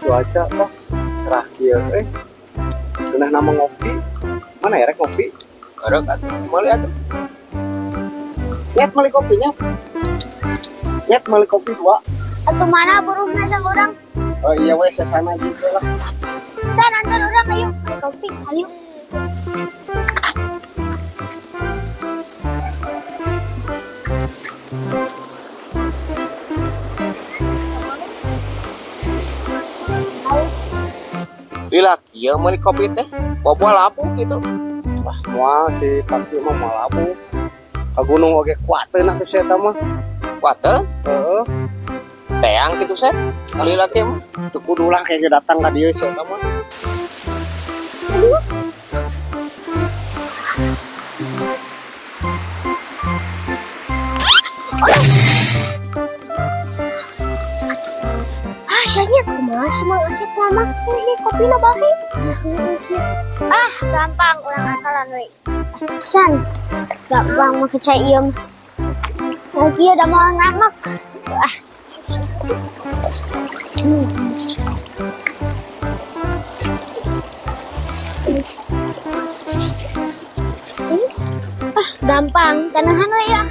Cuaca tas cerah kieu euy. Geunah nama ngopi. Mana ya rek ngopi? Rek atuh, meuli atuh. Nyet meuli kopinya. Nyet meuli kopi dua. Atuh mana buruhna jeung urang? Oh iya we sesana gitu lah. San antar urang ayo beli kopi, ayo. Lila kieu meuli kopi teh, bobo lapuh gitu. Wah, moal si Taki mah moal lapuh. Ka gunung oge kuateun atuh si eta mah. Kuateun? Heeh. Teang gitu Sep, lila kieu mah. Teu kudu lah kayak datang ka dieu si eta mah. Ah, sianya kumaha sih Mang Asep lama ini kopina bahe. Ah, gampang urang akalan we. San, gampang mah kecai ieu mah. Lagi ada mau ngamak. Ah. Ah, gampang, tanahan we ya.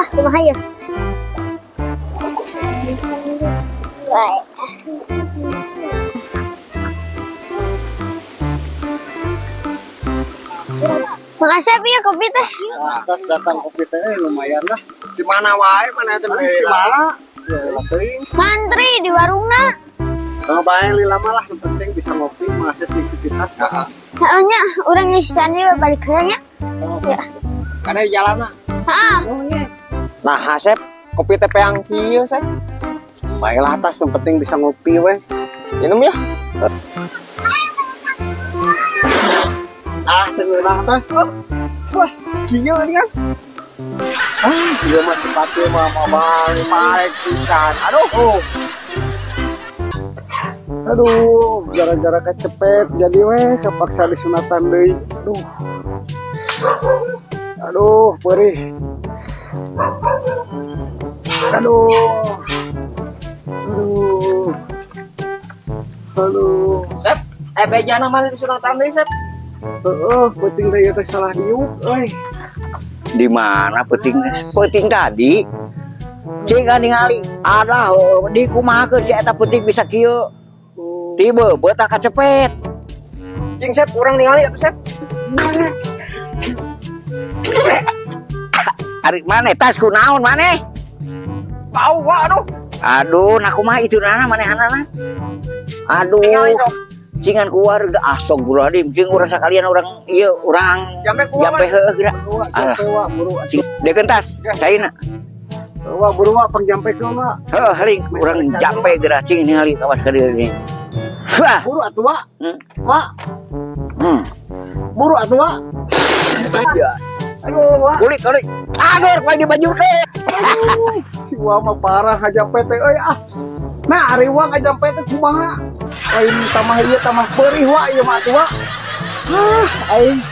Ah, kumaha ya? Baik. Makasih ya kopi teh. Atas datang kopi teh lumayan lah. Di mana wae mana teh? Di mana? Ya, teuing. Ngantri di warungna. Kalau bae lila mah lah, yang penting bisa ngopi, mengakses aktivitas. Heeh. Heeh nya, urang geus sani we balik heula nya. Ya. Kana jalanna. Heeh. Nah, Asep, kopi teh peang kieu, Sep. Baiklah atas, yang penting bisa ngopi we. Minum ya. Ah, tenang atas. Wah, kieu ini kan. Ah, kieu mah cepat ieu mah mabal baik pisan. Aduh. Oh. Aduh, gara-gara kecepet jadi we kepaksa disunatan deui. Aduh. Aduh, perih. Aduh. Aduh. Aduh. Sep, bejana mana disunatan deui, Sep? Heeh, peuting teh ieu teh salah diuk euy. Di mana peuting teh? Peuting tadi. Cing ningali ada di kumahakeun si eta peuting bisa kieu. Tiba beutah kacepet. Cing Sep, urang ningali atuh Sep. Ari maneh tas kunaon maneh? Bau wa aduh. Aduh, nah kumaha itu nana manehanana? Aduh. Ningali sok. Cingan keluarga astagfirullahaladzim, cing urang sakalian urang ieu urang jampe kumaha? Jampe heueuh geura. Alah, buru cing dekeun tas, caina. Wah, buru wa pangjampekeun wa. Heuh, haling urang jampe geura cing ningali kawas ka dieu cing. Wah. Buru atuh wa. Wa. Buru atuh wa. Ya. Aduh, wa. Kulik, kulik. Agur bae dibajurkeun. Si wa mah parah ngajampe teh euy ah. Nah, ari wa ngajampe teh kumaha? Lain tamah ieu tamah perih wa ieu mah atuh wa. Ah, aing.